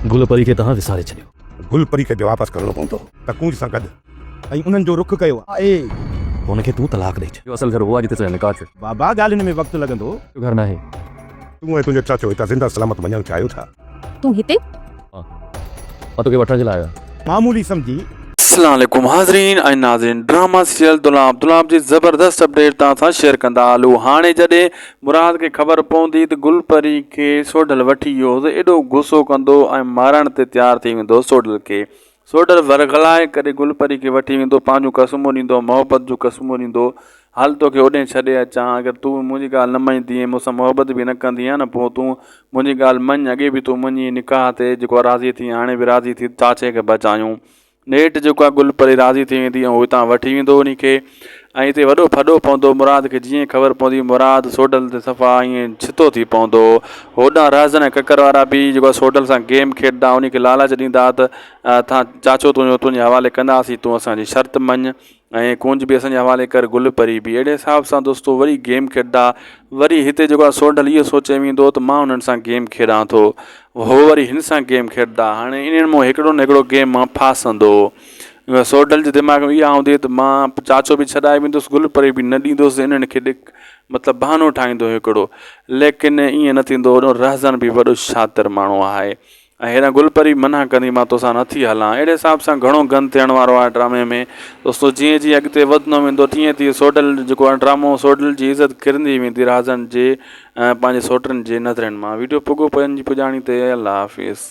گل پري کي توهان وساري ڇڏيو. گل پري کي به واپس ڪرڻو پوندو ته ڪونج سان گڏ. ۽ انهن جو رخ ڪيو آهي. هن کي تون طلاق ڏئي ڇڏ. اهو اصل گهر اهو آهي جتي تنهنجو نڪاح ٿيو. بابا ڳالهين ۾ وقت لڳندو. اهو گهر ناهي. تون ۽ تنهنجو چاچو هتان زنده سلامت وڃڻ چاهيو ٿا. تون هتي؟ ها. مان توکي وٺڻ جي لاء آيو آهيان. معمولي سمجهي. اسلام عليڪم حاضرين ۽ ناظرين ڊراما سيريل دولاب دولاب جي زبردست اپڊيٽ توهان سان شيئر ڪندا هلو هاڻي جڏهن مراد کي خبر پوندي ته گل پري کي سوڍل وٺي ويو ته ايڏو غصو ڪندو ۽ مارڻ تي تيار ٿي ويندو سوڍل کي سوڍل ورغلائي ڪري گل پري کي وٺي ويندو پنهنجون قسمون ڏيندو محبت جون قسمون ڏيندو هل توکي اوڏهين ڇڏي اچان، اگر تون به منهنجي ڳالهه نه مڃيندينء ۽ مون سان محبت به نه ڪندينء نه پوء تون منهنجي ڳالهه مڃ، اڳي به تون مڃي نڪاح تي جيڪو آ راضي ٿي هاڻي به راضي ٿي چاچي کي بچايون. نيٺ جيڪو آ گل پري راضي ٿي ويندي ۽ هو هتان وٺي ويندو انهي کي ۽ هتي وڏو ڦڏو پوندو مراد کي جيئن خبر پوندي مراد سوڍل تي صفا ائين ڇتو ٿي پوندو. هوڏانهن رهزن ۽ ڪڪر وارا به جيڪو آ سوڍل سان گيم کيڏندا انهي کي لالچ ڏيندا ته چاچو تنهنجو تنهنجي حوالي ڪنداسين تون اسان جي شرط مڃ. ۽ ڪونج به اسان جي حوالي ڪر گل پري به اهڙي حساب سان دوستو وري گيم کيڏندا وري هتي جيڪو آهي سوڍل اهو سوچي ويندو ته مان انهن سان گيم کيڏان ٿو هو وري هن سان گيم کيڏندا هاڻي انهن مان هڪڙو نه هڪڙو گيم مان ڦاسندو سوڍل جي دماغ ۾ اها هوندي ته مان چاچو به ڇڏائي ويندس گل پري به نه ڏيندس انهن کي ڏک مطلب بهانو ٺاهيندو هڪڙو ليڪن ائين نه ٿيندو رهزن به وڏو شاطر ماڻهو آهي ۽ هيڏانهن گل پري منع ڪندي مان توسان نٿي هلان اهڙي حساب سان گهڻو گند ٿيڻ وارو آهي ڊرامي ۾ دوستو جيئن جيئن اڳتي وڌندو ويندو تيئن تيئن سوڍل جيڪو آهي ڊرامو سوڍل جي عزت ڪرندي ويندي رازن جي ۽ پنهنجي سوٽن جي نظرين مان ويڊيو پڳو پين جي پڄاڻي تي الله حافظ.